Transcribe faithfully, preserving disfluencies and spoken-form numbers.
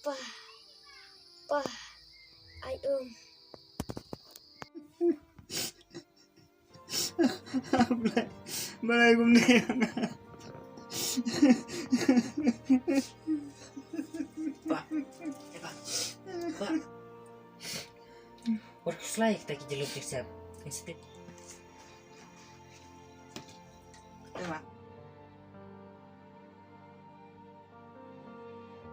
Pa, pa, ai um. Balei, balei kumne? Pa, eh, pa, pa. Wat khuslai kita ki jilun ki sep. Ki sep. Eh, pa.